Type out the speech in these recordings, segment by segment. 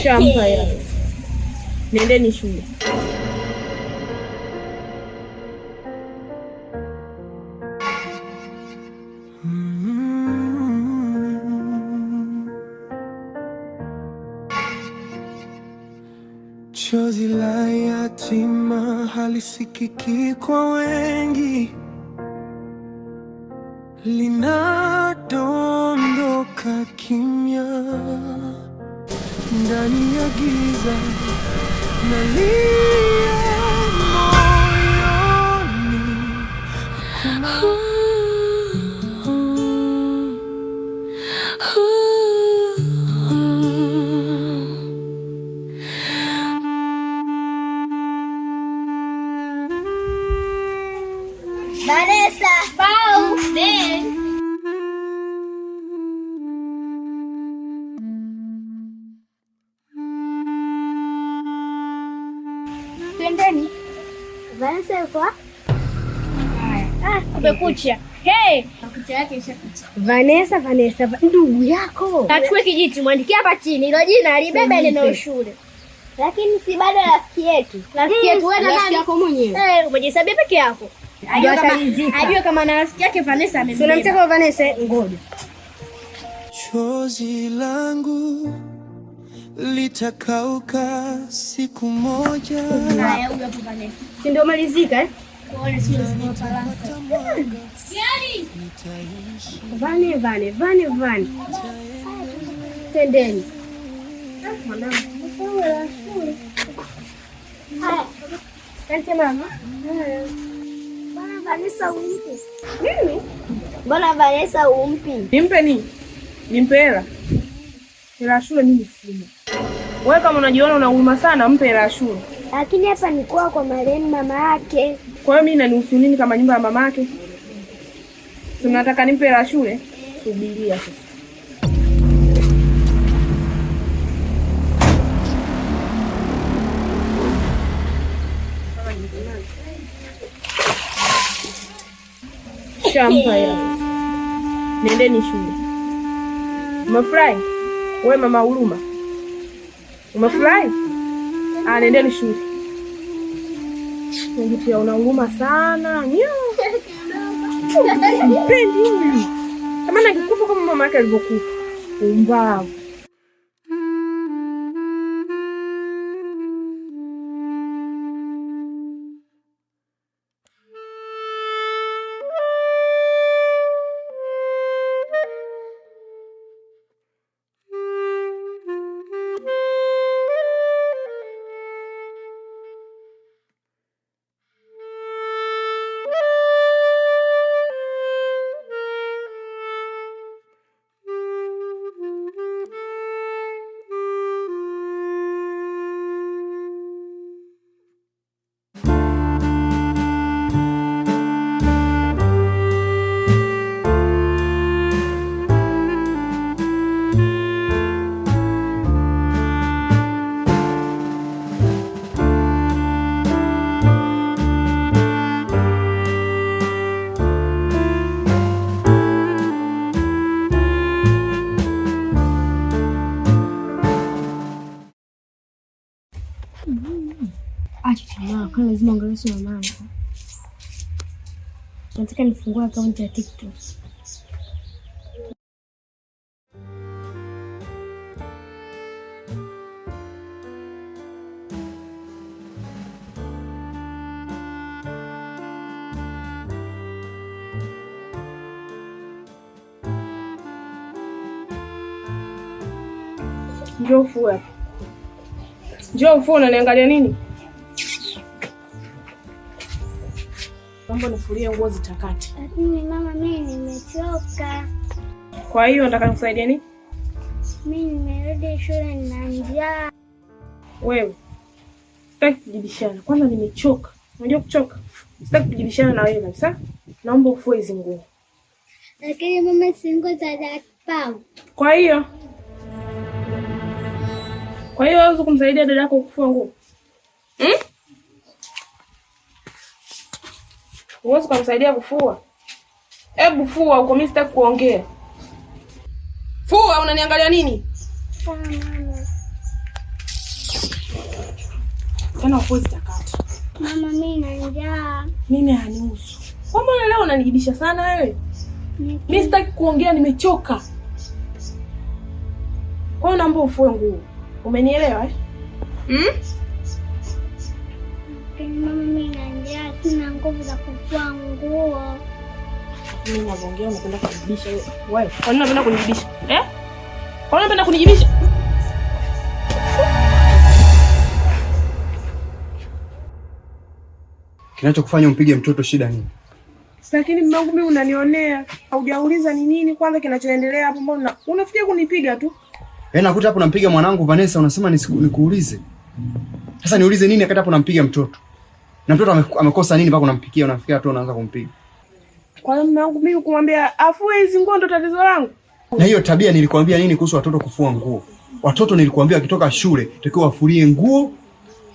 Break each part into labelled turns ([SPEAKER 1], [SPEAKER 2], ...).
[SPEAKER 1] Shampa hela sasa. Nendeni shule.
[SPEAKER 2] Chozi la yatima halisikiki kwa wengi, linadondoka kimya ndani ya giza, nalia moyoni.
[SPEAKER 3] Vanessa, Pau, Ben. Twendeni. Vanessa yuko wapi? Ah, kumekucha. Hey! Kucha yake ishakucha.
[SPEAKER 4] Vanessa, Vanessa, ndugu yako.
[SPEAKER 3] Kachukue kijiti mwandikie hapa chini. Hilo jina libebe neno shule. Lakini si bado rafiki yetu. Rafiki yetu wewe na
[SPEAKER 4] Rafiki
[SPEAKER 3] nani?
[SPEAKER 4] yako mwenyewe.
[SPEAKER 3] Eh, umejihesabia peke yako.
[SPEAKER 4] Ndio ataridhika.
[SPEAKER 3] Ajue kama na rafiki yake Vanessa
[SPEAKER 4] Si
[SPEAKER 3] amembeba.
[SPEAKER 4] unamtaka Vanessa? Ngoja.
[SPEAKER 2] Chozi langu litakauka siku moja.
[SPEAKER 3] Haya, huyu hapo Vanessa.
[SPEAKER 4] Si ndio malizika eh?
[SPEAKER 3] Kuone sio lazima Faransa. Gari.
[SPEAKER 4] Vane, vane, vane, vane. Twendeni. Ah, mwanangu.
[SPEAKER 3] Haya.
[SPEAKER 4] Asante mama.
[SPEAKER 3] Mbona Vanessa umpi?
[SPEAKER 4] Mimi?
[SPEAKER 3] Mbona Vanessa umpi?
[SPEAKER 1] Nimpe nini? Nimpe hela? Hela ya shule mimi sina. Wewe kama unajiona una huruma sana, mpe hela ya shule.
[SPEAKER 3] Lakini hapa ni kwa kwa marehemu mama yake.
[SPEAKER 1] Kwa hiyo mimi inanihusu nini kama nyumba ya mamake? Si mnataka nimpe hela ya shule? Subiria sasa. Shampa hela sasa. Nendeni shule. Umefurahi? Wewe mama huruma. Umefurahi? Ah, nendeni shule. Pia una huruma sana. Nyoo. Mpendi huyu. Kama angekufa kama mama yake alivyokufa. Umbavu.
[SPEAKER 4] Acha tamaa, kwani lazima angalie sura ya mama. Nataka nifungue akaunti ya TikTok.
[SPEAKER 1] Njoo ufue hapa. Njoo ufue, unaniangalia nini? Naomba nifulie nguo zitakate.
[SPEAKER 3] Lakini mama, mimi nimechoka.
[SPEAKER 1] Kwa hiyo nataka nikusaidie nini?
[SPEAKER 3] Mimi nimerudi shule na njaa.
[SPEAKER 1] Wewe. Sitaki kujibishana. Kwanza nimechoka. Unajua kuchoka? Sitaki kujibishana na wewe kabisa. Naomba ufue hizi nguo.
[SPEAKER 3] Lakini mama, si nguo za Dark.
[SPEAKER 1] Kwa hiyo wewe kumsaidia dada yako kufua nguo? Hmm? Huwezi kumsaidia kufua? Hebu fua huko, mimi sitaki kuongea. Fua, unaniangalia nini?
[SPEAKER 3] Sawa mama.
[SPEAKER 1] Tena ufue zitakata.
[SPEAKER 5] Mama, mimi na njaa.
[SPEAKER 1] Mimi hanihusu. Kwa mbona leo unanijibisha sana wewe? Mimi sitaki kuongea, nimechoka. Kwa hiyo naomba ufue nguo. Umenielewa eh? Mm?
[SPEAKER 5] Lakini mama, mimi na njaa, sina nguvu za kufua nguo.
[SPEAKER 1] Mimi ninavyoongea unapenda kunijibisha wewe. Wewe, kwa nini unapenda kunijibisha? Eh? Kwa nini unapenda kunijibisha?
[SPEAKER 6] Kinachokufanya umpige mtoto shida nini?
[SPEAKER 1] Lakini mume wangu mimi unanionea. Haujauliza ni nini kwanza kinachoendelea hapo, mbona unafikia kunipiga tu?
[SPEAKER 6] Yaani nakuta hapo nampiga mwanangu Vanessa, unasema nikuulize. Sasa niulize nini wakati hapo nampiga mtoto? Na mtoto amekosa nini mpaka unampikia, unafikia tu unaanza kumpiga?
[SPEAKER 1] Kwa hiyo mume wangu mimi kumwambia afue hizi nguo ndo tatizo langu?
[SPEAKER 6] Na hiyo tabia nilikwambia nini kuhusu watoto kufua nguo? Watoto nilikwambia wakitoka shule takiwa wafulie nguo,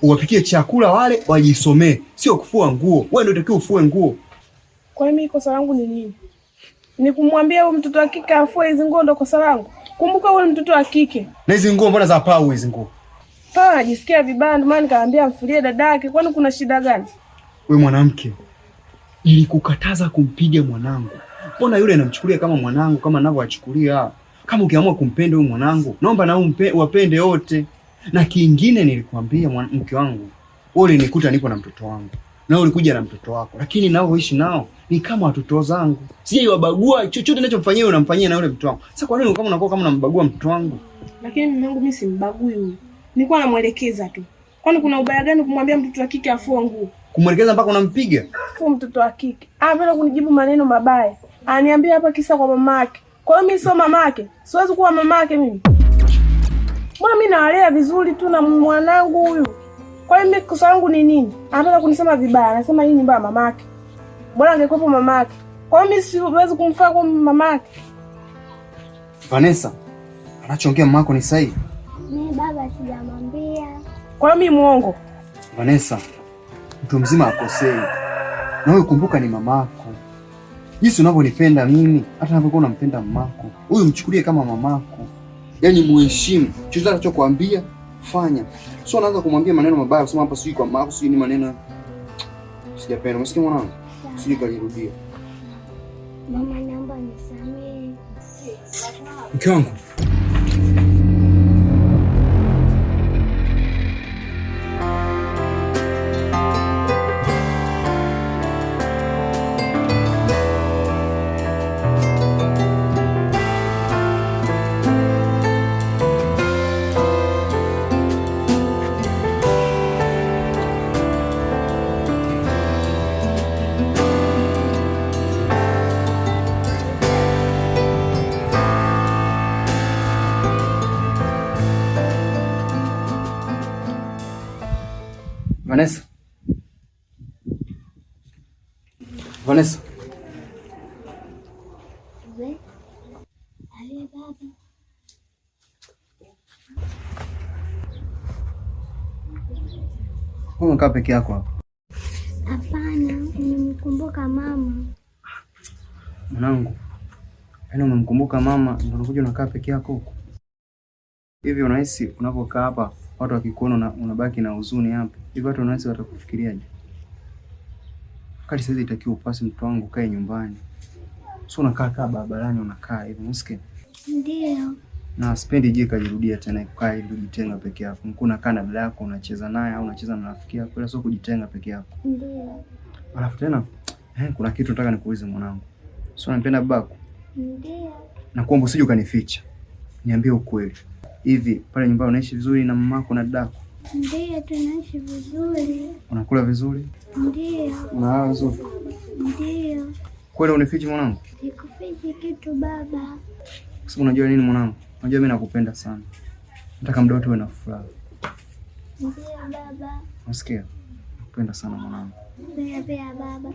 [SPEAKER 6] uwapikie chakula wale, wajisomee, sio kufua nguo. Wewe ndio takiwa ufue nguo.
[SPEAKER 1] Kwa hiyo mimi kosa langu ni nini? Ni kumwambia huyu mtoto wa kike afue hizi nguo ndo kosa langu? Kumbuka huyu mtoto wa kike.
[SPEAKER 6] Na hizi nguo mbona za pau hizi nguo?
[SPEAKER 1] Pau anajisikia vibaya ndio maana nikamwambia amfulie dadake. Kwani kuna shida gani?
[SPEAKER 6] Wewe mwanamke, nilikukataza kumpiga mwanangu. Mbona yule anamchukulia kama mwanangu kama ninavyoachukulia? Kama ukiamua kumpenda huyu mwanangu, naomba na uwapende wote. Na kingine nilikwambia mke wangu, wewe ulinikuta nipo na mtoto wangu. Na wewe ulikuja na mtoto wako, lakini nao nao ni kama watoto zangu. Sijaiwabagua, chochote ninachomfanyia unamfanyia na yule mtoto wangu. Sasa kwa nini kama unakuwa kama unambagua mtoto wangu?
[SPEAKER 1] Lakini mume wangu mimi simbagui huyu. Nilikuwa namuelekeza tu. Kwani kuna ubaya gani kumwambia mtoto wa kike afue nguo?
[SPEAKER 6] Kumwelekeza mpaka unampiga?
[SPEAKER 1] Fu mtoto wa kike. Anapenda kunijibu maneno mabaya. Ananiambia hapa kisa kwa mamake. Kwa hiyo mimi sio mamake. Siwezi kuwa mamake mimi. Mbona mimi nawalea vizuri tu na mwanangu huyu. Kwa hiyo mimi kosa langu ni nini? Anataka kunisema vibaya. Anasema hii nyumba ya mamake. Bora angekuwepo mamake. Kwa hiyo mimi siwezi kumfaa kwa mamake.
[SPEAKER 6] Vanessa, anachoongea mamako ni sahihi?
[SPEAKER 5] Mimi baba sijamwambia.
[SPEAKER 1] Kwa hiyo mimi muongo?
[SPEAKER 6] Vanessa, mtu mzima akosei. Na wewe kumbuka ni mamako. Jinsi unavyonipenda mimi, hata unapokuwa unampenda mamako, huyu mchukulie kama mamako. Yaani muheshimu. Chochote anachokuambia fanya. Sio unaanza kumwambia maneno mabaya, usema hapa sijui kwa mamako, sijui ni maneno. Sijapenda. Umesikia mwanangu? Sijui kalirudia.
[SPEAKER 5] Mama, naomba nisamehe.
[SPEAKER 6] Mke wangu. Vanessa. Vanessa. Umekaa peke yako hapa?
[SPEAKER 5] Hapana, nimemkumbuka mama.
[SPEAKER 6] Mwanangu, yaani umemkumbuka mama ndio unakuja unakaa peke yako huko? Hivi unahisi unapokaa hapa watu wakikuona unabaki na huzuni hapa, hivi watu wanaweza watakufikiriaje? Wakati sasa itakiwa upasi mtoto wangu kae nyumbani, sio unakaa kaa barabarani unakaa hivi, unasikia?
[SPEAKER 5] Ndio.
[SPEAKER 6] Na sipendi je kajirudia tena kukaa hivi kujitenga peke yako. Mkuu unakaa na dada yako unacheza naye au unacheza na rafiki yako, ila sio kujitenga peke yako.
[SPEAKER 5] Ndio.
[SPEAKER 6] Alafu tena kuna kitu nataka nikuulize mwanangu. Sio unanipenda babako?
[SPEAKER 5] Ndio.
[SPEAKER 6] Nakuomba usije ukanificha. Niambie ukweli. Hivi pale nyumbani unaishi vizuri na mamako na dadako?
[SPEAKER 5] Ndio, tunaishi vizuri.
[SPEAKER 6] Unakula vizuri?
[SPEAKER 5] Ndio.
[SPEAKER 6] Unalala vizuri?
[SPEAKER 5] Ndio.
[SPEAKER 6] Kweli unifichi mwanangu?
[SPEAKER 5] Sikufichi kitu baba.
[SPEAKER 6] Kwa sababu unajua nini mwanangu? Unajua mimi nakupenda sana. Nataka muda wote uwe na furaha.
[SPEAKER 5] Ndio baba.
[SPEAKER 6] Unasikia? Nakupenda sana mwanangu.
[SPEAKER 5] Pia pia baba.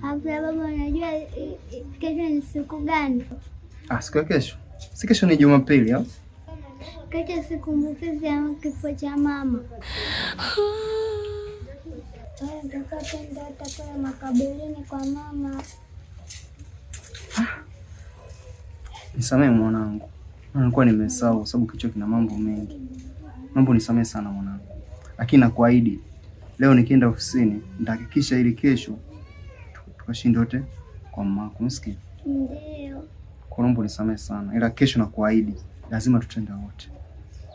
[SPEAKER 5] Alafu baba, unajua kesho ni siku gani?
[SPEAKER 6] Ah, siku ya kesho. Si kesho ni Jumapili au?
[SPEAKER 5] Kesho sikumbukizi ya kifo cha mama. Twende hata kule makaburini kwa mama.
[SPEAKER 6] Nisamehe mwanangu. Nilikuwa nimesahau kwa sababu kichwa kina mambo mengi. Naomba unisamehe sana mwanangu. Lakini nakuahidi Leo nikienda ofisini nitahakikisha ili kesho tukashinde wote kwa mama. Umesikia?
[SPEAKER 5] Ndio.
[SPEAKER 6] Kwa naomba unisamehe sana, ila kesho nakuahidi lazima tutenda wote.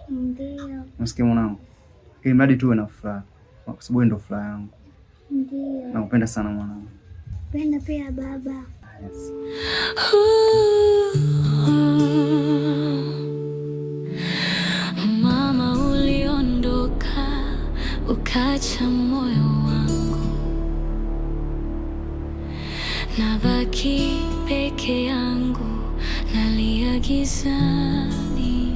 [SPEAKER 5] Ndio.
[SPEAKER 6] Umesikia mwanangu? Ili mradi tuwe na furaha, kwa sababu wewe ndio furaha yangu.
[SPEAKER 5] Ndio.
[SPEAKER 6] Nakupenda sana mwanangu.
[SPEAKER 5] Penda pia baba.
[SPEAKER 6] Yes.
[SPEAKER 7] Mama, uliondoka ukacha moyo wangu, nabaki peke yangu, nalia gizani,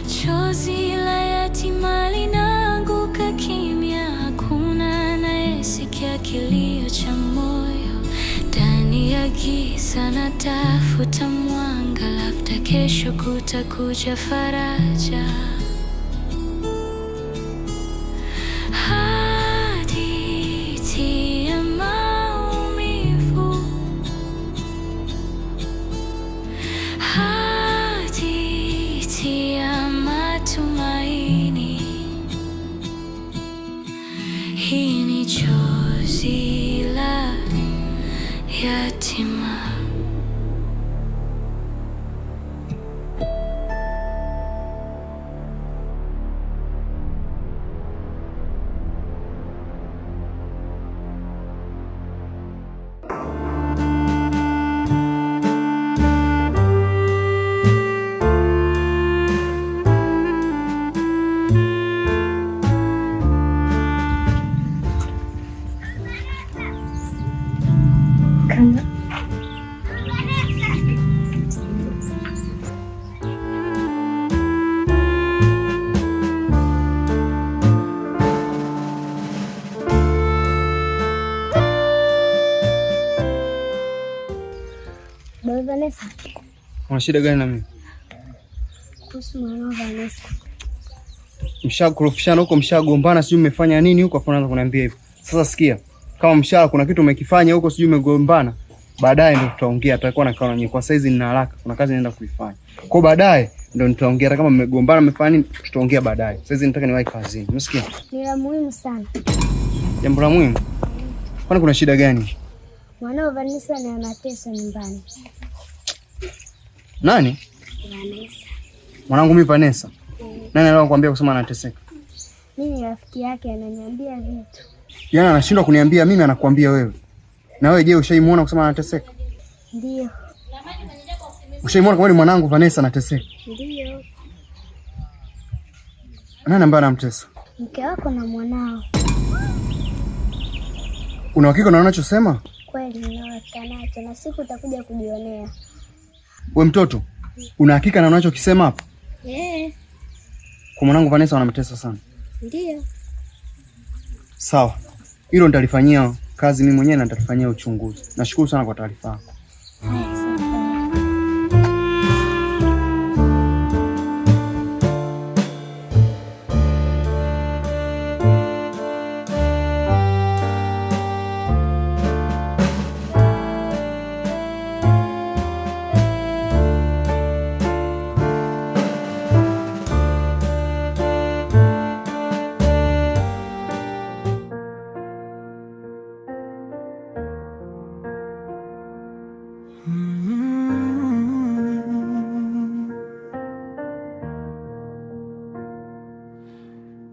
[SPEAKER 7] chozi la yatima linaanguka kimya, hakuna anayesikia kilio cha moyo. Ndani ya giza natafuta mwanga, labda kesho kutakuja faraja. Hadithi ya maumivu, hadithi ya matumaini. Hii ni chozi la yatima.
[SPEAKER 3] Baba Vanessa,
[SPEAKER 6] Una shida gani na mimi?
[SPEAKER 3] kuhusu mwanao Vanessa.
[SPEAKER 6] Mshakorofishana huko, mshagombana, sijui mmefanya nini huko, afu unaanza kuniambia hivyo. Sasa sikia, kama msha kuna kitu umekifanya huko, sijui umegombana, baadaye ndio tutaongea, tutakuwa na kikao na nyinyi. Kwa saizi nina haraka, kuna kazi naenda kuifanya. Kwa baadaye ndio nitaongea, hata kama mmegombana mmefanya nini, tutaongea baadaye. Saizi nataka niwahi kazini. Umesikia?
[SPEAKER 3] Ni la muhimu sana.
[SPEAKER 6] Jambo la muhimu. Kwani kuna shida gani?
[SPEAKER 3] Mwanao Vanessa ni anateswa nyumbani.
[SPEAKER 6] Nani?
[SPEAKER 3] Vanessa.
[SPEAKER 6] Mwanangu mimi Vanessa. Nani aliyokuambia kusema anateseka?
[SPEAKER 3] Mimi ni rafiki yake, ananiambia vitu.
[SPEAKER 6] Yaani anashindwa kuniambia mimi, anakuambia wewe. Na wewe je, ushaimuona kusema anateseka?
[SPEAKER 3] Ndio.
[SPEAKER 6] Ushaimuona kama ni mwanangu Vanessa anateseka?
[SPEAKER 3] Ndio.
[SPEAKER 6] Nani ambaye anamtesa?
[SPEAKER 3] Mke wako na mwanao.
[SPEAKER 6] Una uhakika na unachosema?
[SPEAKER 3] Kweli nina uhakika nacho, na siku utakuja kujionea.
[SPEAKER 6] We mtoto, una hakika na unachokisema hapa?
[SPEAKER 3] Eh,
[SPEAKER 6] Kwa mwanangu Vanessa wanamtesa sana.
[SPEAKER 3] ndio.
[SPEAKER 6] Sawa. Hilo nitalifanyia kazi mimi mwenyewe na nitalifanyia uchunguzi. Nashukuru sana kwa taarifa yako.
[SPEAKER 3] Haya, sawa.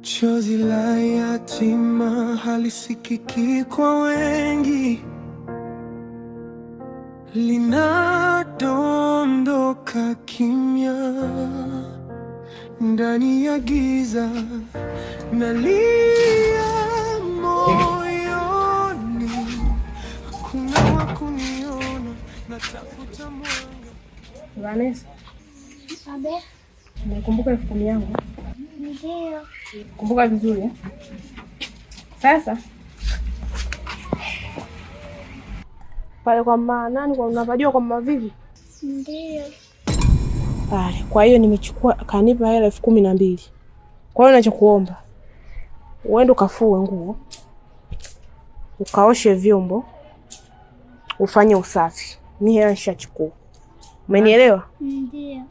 [SPEAKER 2] Chozi la yatima halisikiki kwa wengi, linadondoka kimya ndani ya giza, nalia moyoni, hakuna wa kuniona, natafuta mwanga.
[SPEAKER 1] Vanessa,
[SPEAKER 5] Abe.
[SPEAKER 1] nikumbuka 10,000 yangu.
[SPEAKER 5] Ndio.
[SPEAKER 1] Kumbuka vizuri eh? Sasa pale kwa mama nani, kwa unapajua kwa mama Vivi
[SPEAKER 5] Ndio.
[SPEAKER 1] pale. Kwa hiyo nimechukua, kanipa hela 12,000. Kwa hiyo nachokuomba uende ukafue nguo, ukaoshe vyombo, ufanye usafi. Mi hela nishachukua, umenielewa?
[SPEAKER 5] Ndio.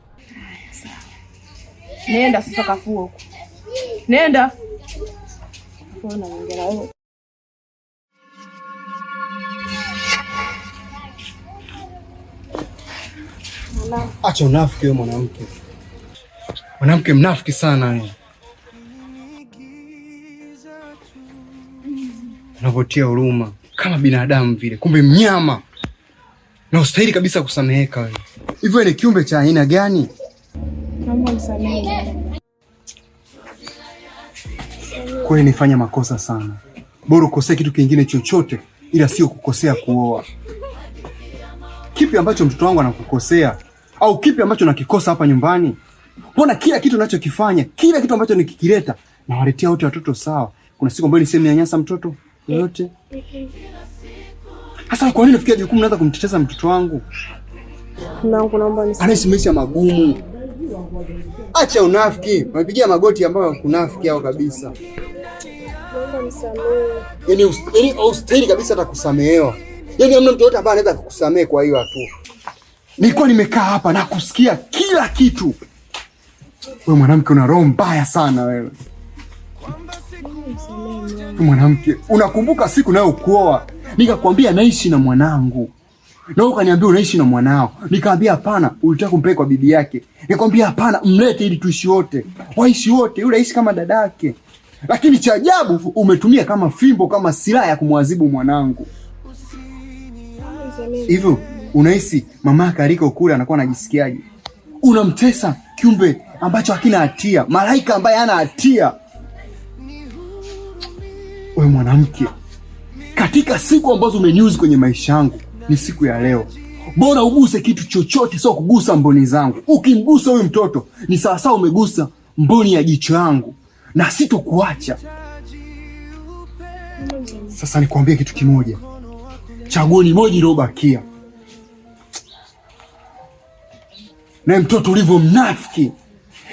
[SPEAKER 1] Nenda sasa kafue huko, nenda. Kwa hiyo naongea na wewe.
[SPEAKER 6] Acha unafiki wewe mwanamke. Mwanamke mnafiki sana wewe. Unavotia huruma kama binadamu vile, kumbe mnyama. Na ustahili kabisa kusameheka wewe. Hivyo ni kiumbe cha aina gani?
[SPEAKER 1] Naomba unisamehe.
[SPEAKER 6] Kweli nifanya makosa sana. Bora ukosee kitu kingine chochote ila sio kukosea kuoa. Kipi ambacho mtoto wangu anakukosea? Au kipi ambacho nakikosa hapa nyumbani? Mbona kila kitu ninachokifanya, kila kitu ambacho nikikileta nawaletea wote watoto sawa. Kuna siku ambayo niseme nyanyasa mtoto yoyote? Sasa kwa nini nafikia jukumu naanza kumteteza mtoto wangu?
[SPEAKER 1] Mwanangu, naomba unisamehe.
[SPEAKER 6] Anaishi maisha magumu. Acha unafiki. Wamepigia magoti ambayo kunafiki hao kabisa.
[SPEAKER 1] Naomba unisamehe.
[SPEAKER 6] Yaani haustahili kabisa hata kusamehewa. Yaani hamna mtu yote ambaye anaweza kukusamehe kwa hiyo hatua. Nilikuwa nimekaa hapa na kusikia kila kitu. Wewe mwanamke una roho mbaya sana wewe. Wewe mwanamke, unakumbuka siku nayo kuoa, nikakwambia naishi na mwanangu. Na wewe ukaniambia unaishi na mwanao. Nikamwambia hapana, ulitaka kumpeleka kwa bibi yake. Nikamwambia hapana, mlete ili tuishi wote. Waishi wote, yule aishi kama dadake. Lakini cha ajabu umetumia kama fimbo, kama silaha ya kumwadhibu mwanangu. Hivyo unahisi mama yake aliko kule anakuwa anajisikiaje? Unamtesa kiumbe ambacho hakina hatia, malaika ambaye hana hatia. Wewe mwanamke, katika siku ambazo umeniuzi kwenye maisha yangu ni siku ya leo. Bora uguse kitu chochote, sio kugusa mboni zangu. Ukimgusa huyu mtoto ni sawasawa umegusa mboni ya jicho langu, na sitokuacha. Sasa nikwambie kitu kimoja, chaguo ni moja iliyobakia. Na mtoto ulivyo mnafiki,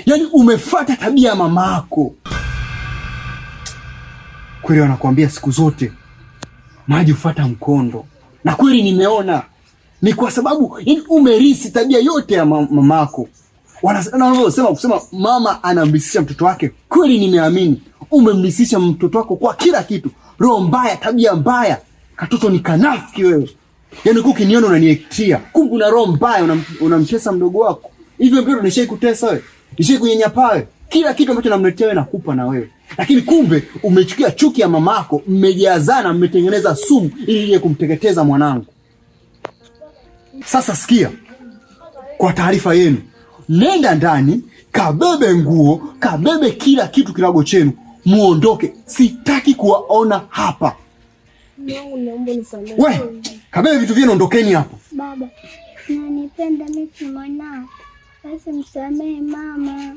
[SPEAKER 6] yaani umefuata tabia ya mama yako. Kweli wanakuambia siku zote maji hufuata mkondo, na kweli nimeona ni kwa sababu yaani umerisi tabia yote ya mamako. Wanavyosema kusema mama anamrisisha mtoto wake, kweli nimeamini umemrisisha mtoto wako kwa kila kitu, roho mbaya, tabia mbaya. Katoto ni kanafiki wewe. Yaani ukiniona unaniektia, kumbe una roho mbaya, unamtesa mdogo wako. Hivyo mtoto nishai kutesa wewe, nishai kunyanyapaa wewe. Kila kitu ambacho namletea wewe nakupa na wewe. Lakini kumbe umechukia chuki ya mamako, mmejazana, mmetengeneza sumu ili ije kumteketeza mwanangu. Sasa sikia, kwa taarifa yenu, nenda ndani, kabebe nguo, kabebe kila kitu kilago chenu, muondoke. Sitaki kuwaona hapa. We, kabebe vitu vyenu, ondokeni hapo.
[SPEAKER 5] Baba, unanipenda mimi si mwanao. Basi msamehe mama.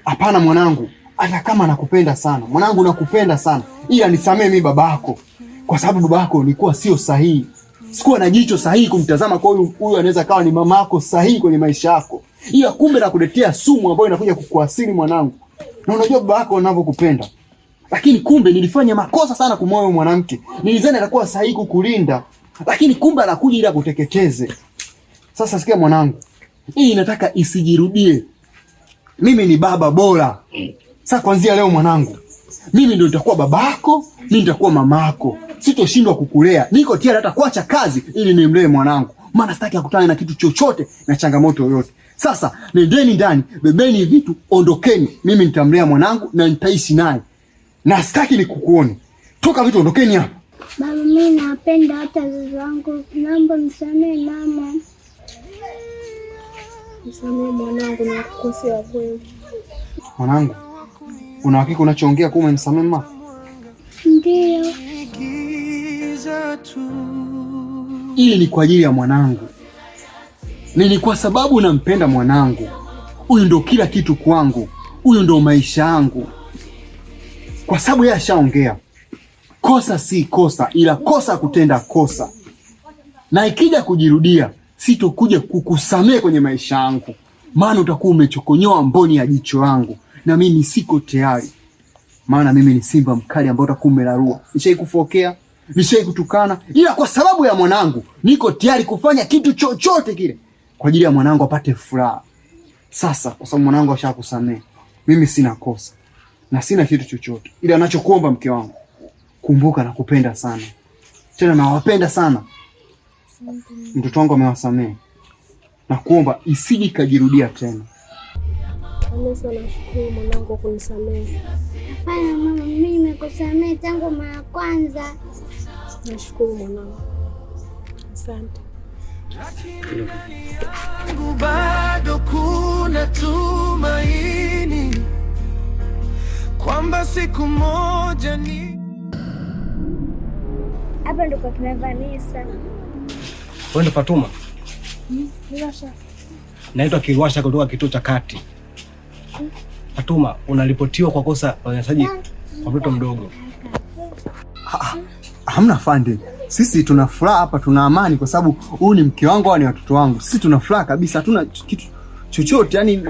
[SPEAKER 6] Hapana mwanangu, hata kama nakupenda sana mwanangu, nakupenda sana ila nisamehe mimi babako, kwa sababu babako nilikuwa sio sahihi, sikuwa na jicho sahihi kumtazama kwa huyu. Huyu anaweza kawa ni mamako sahihi kwenye maisha yako, ila kumbe nakuletea sumu ambayo inakuja kukuasili mwanangu, na unajua babako anavyokupenda. Lakini kumbe nilifanya makosa sana kumwoa mwanamke. Nilizani atakuwa sahihi kukulinda, lakini kumbe anakuja ili akuteketeze. Sasa sikia mwanangu, hii inataka isijirudie. Mimi ni baba bora. Sasa kuanzia leo mwanangu, mimi ndio nitakuwa babako, mimi nitakuwa mamako. Sitoshindwa kukulea. Niko tayari hata kuacha kazi ili nimlee mwanangu, maana sitaki akutane na kitu chochote na changamoto yoyote. Sasa nendeni ndani, bebeni vitu, ondokeni. Mimi nitamlea mwanangu na nitaishi naye, na sitaki nikukuone. Toka vitu, ondokeni hapa.
[SPEAKER 5] Baba, mimi napenda hata wazazi wangu, naomba msamehe mama.
[SPEAKER 1] Msamehe mwanangu, nakukosea kweli.
[SPEAKER 6] Mwanangu, una hakika unachoongea kuwa umemsamehe mama?
[SPEAKER 5] Ndio.
[SPEAKER 6] Ili ni kwa ajili ya mwanangu, ni kwa sababu nampenda mwanangu. Huyu ndo kila kitu kwangu, huyu ndo maisha yangu. Kwa sababu yeye ashaongea, kosa si kosa, ila kosa kutenda kosa, na ikija kujirudia sitokuja kukusamehe kwenye maisha yangu, maana utakuwa umechokonyoa mboni ya jicho langu, na mimi siko tayari. Maana mimi ni simba mkali ambao utakuwa umelarua. Nishai kufokea, nishai kutukana, ila kwa sababu ya mwanangu niko tayari kufanya kitu chochote kile kwa ajili ya mwanangu apate furaha. Sasa kwa sababu mwanangu ashakusamehe, mimi sina kosa. Na sina kitu chochote. Ila anachokuomba mke wangu, kumbuka nakupenda sana. Tena nawapenda sana. Mtoto wangu amewasamehe. Nakuomba isije ikajirudia tena.
[SPEAKER 1] Hamisa, nashukuru mwanangu kwa kunisamehe.
[SPEAKER 5] Hapana mama, mimi nimekusamehe tangu mara kwanza.
[SPEAKER 1] Nashukuru mwanangu, asante.
[SPEAKER 2] Yangu bado kuna tumaini kwamba siku moja ni
[SPEAKER 5] Hapa ndo kwa kina Vanessa.
[SPEAKER 8] Wewe ndo Fatuma?
[SPEAKER 1] Bila shaka.
[SPEAKER 8] Naitwa Kirwasha kutoka kituo cha kati. Fatuma, unaripotiwa kwa kosa la unyanyasaji kwa mtoto mdogo.
[SPEAKER 6] Hamna afande, sisi tuna furaha hapa, tuna amani kwa sababu huyu ni mke wangu au ni watoto wangu. Sisi tuna furaha kabisa, hatuna kitu chochote, yani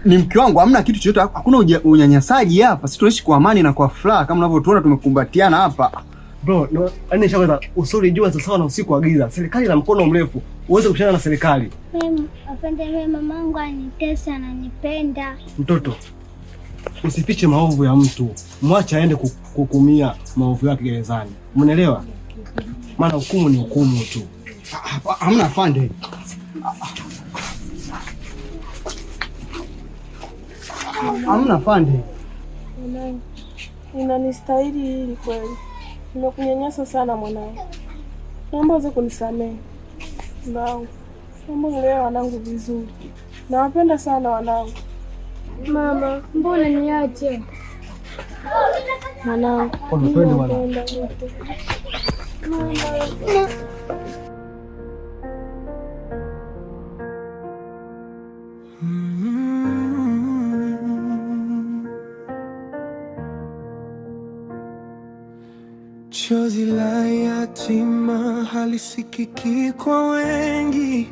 [SPEAKER 6] ni mke wangu, hamna kitu chochote, hakuna unyanyasaji hapa. Sisi tunaishi kwa amani na kwa furaha kama unavyotuona tumekumbatiana hapa.
[SPEAKER 8] Bro, no, yani nishakweza usuri jua sawa na usiku wa giza. Serikali ina mkono mrefu, uweze kushindana na serikali.
[SPEAKER 5] Mimi afande, mimi mamangu anitesa, ananipenda.
[SPEAKER 8] Mtoto, usifiche maovu ya mtu, mwache aende kuhukumia maovu yake gerezani. Umeelewa? Maana hukumu ni hukumu tu.
[SPEAKER 6] Hamna afande. Hamna afande.
[SPEAKER 1] Mwanangu, unanistahili hili kweli. Nimekunyanyasa sana mwanangu, naomba uweze kunisamehe. Mbangu, naomba nilee wanangu vizuri, nawapenda sana wanangu.
[SPEAKER 4] Mama, mbona niache?
[SPEAKER 1] Mwanangu,
[SPEAKER 8] Twende bwana.
[SPEAKER 1] nawapenda wote. Mama.
[SPEAKER 2] Chozi la yatima halisikiki kwa wengi,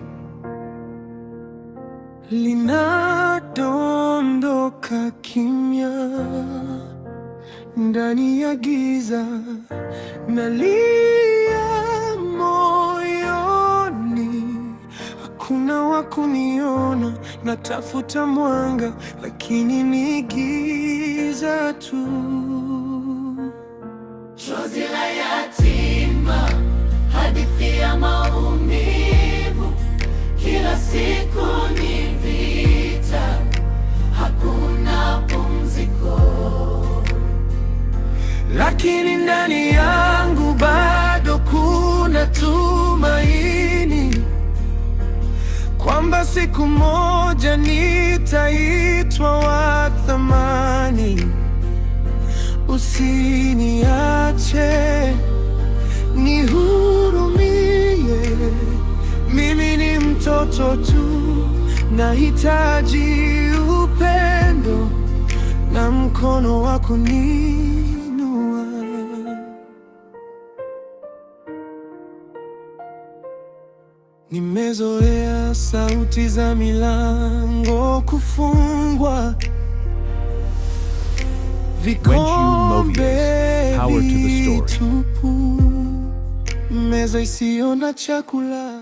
[SPEAKER 2] linadondoka kimya ndani ya giza, nalia moyoni, hakuna wa kuniona, natafuta mwanga lakini ni giza tu.
[SPEAKER 7] Chozi la yatima, hadithi ya maumivu, kila siku ni vita, hakuna pumziko.
[SPEAKER 2] Lakini ndani yangu bado kuna tumaini kwamba siku moja nitaitwa wa thamani. Usiniache, nihurumie, mimi ni mtoto tu, nahitaji upendo na mkono wa kuniinua. Nimezoea sauti za milango kufungwa, vikombe
[SPEAKER 9] Power to the story.
[SPEAKER 2] vitupu, meza isiyo na chakula.